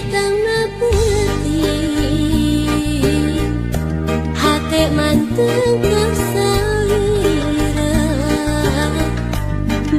Datangna peuting hate manteng ka salira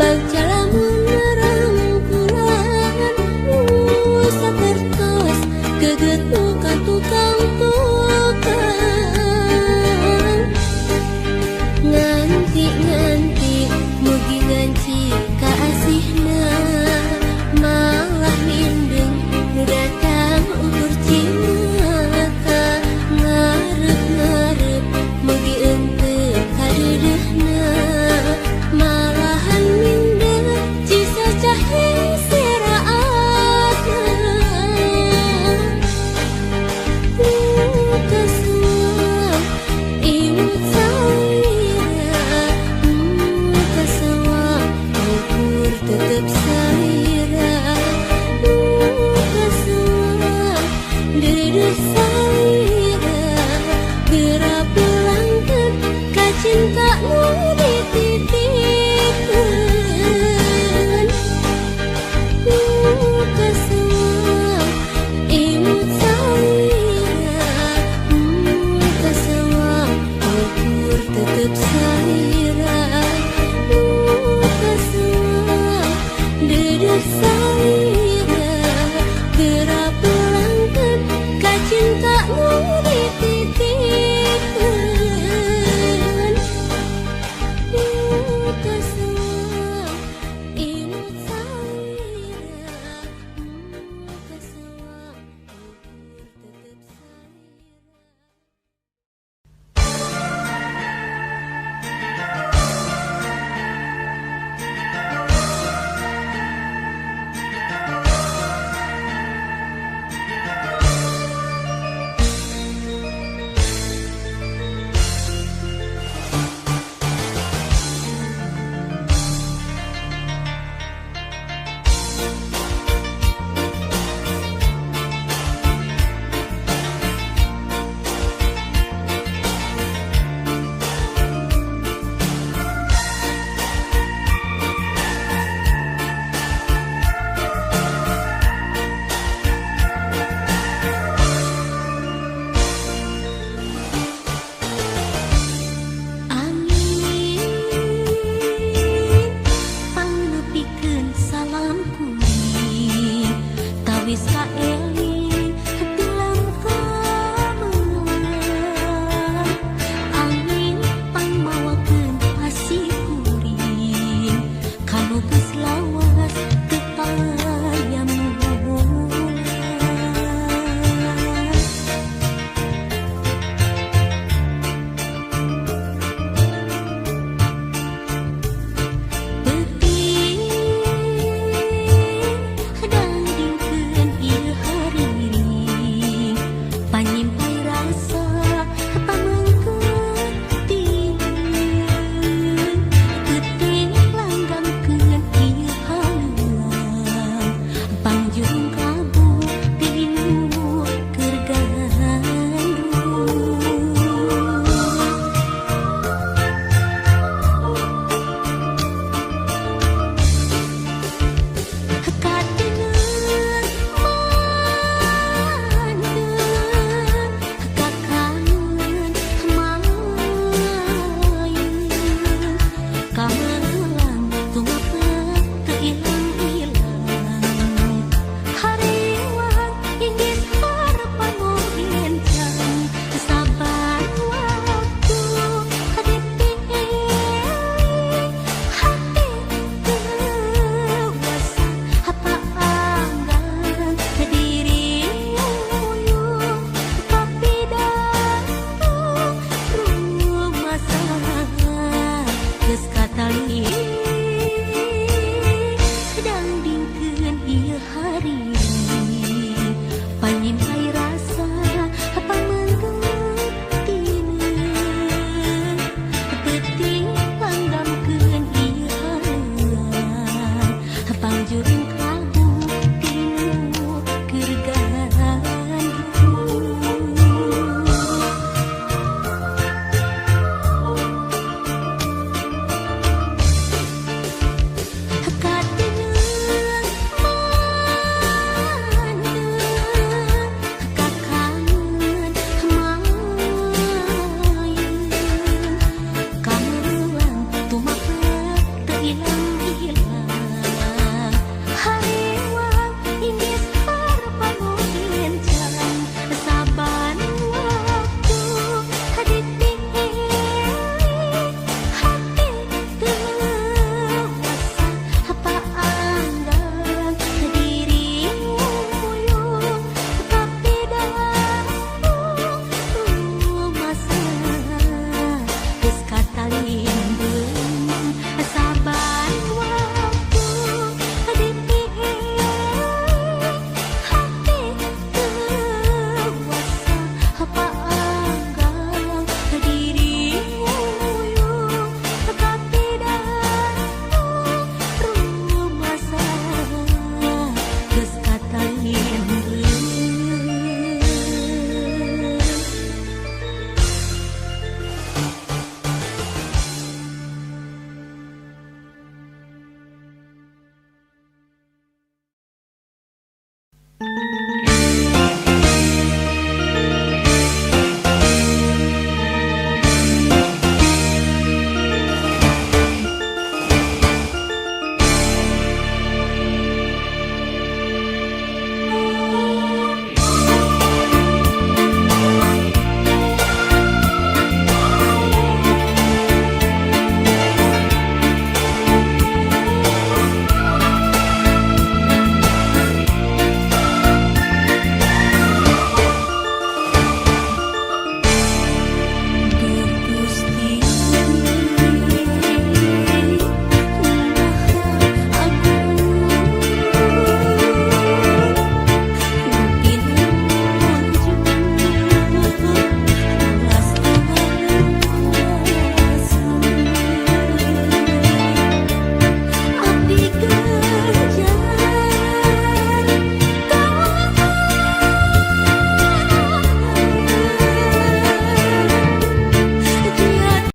bagja lamun rangkulan nu sapertos geget nu ka tukang tukang nganti-nganti mugi nganci ka asihna malah mindeng nu datang ukur cimata ngarep-ngarep mugi henteu kadeudeuhna malahan mindeng cisacah seraatna kasuang imut salira kasuang ukur tetep salira kasuang deudeuh salira geura pulangkeun ka cinta nu dititipkeun kasuang imut salira kasuang ukur tetep salira kasuang deudeuh salira geura pulangkeun ka cinta nu dititipkeun kasuang imut salira kasuang ukur tetep salira. Angin pangnepikeun salam kuring tawis kaeling tilang kameunang angin pangmawakeun asih kuring kanu geus lawas teu payamulan. Peuting dangdingkeun ieu hariring panyimpai rasa pamengkeut tieun peuting langgamkeun ieu haleuang pangjung kabu tinu keur gandrung. Katineng manten kakangen malayun kamelang tumapet teu ilang-ilang hariwang inggis harepan nu enjang saban waktu dipilih hati dewasa paanggang diri uyung kapidantu rumasa geus katali dangdingkeun ieu hari panyimpai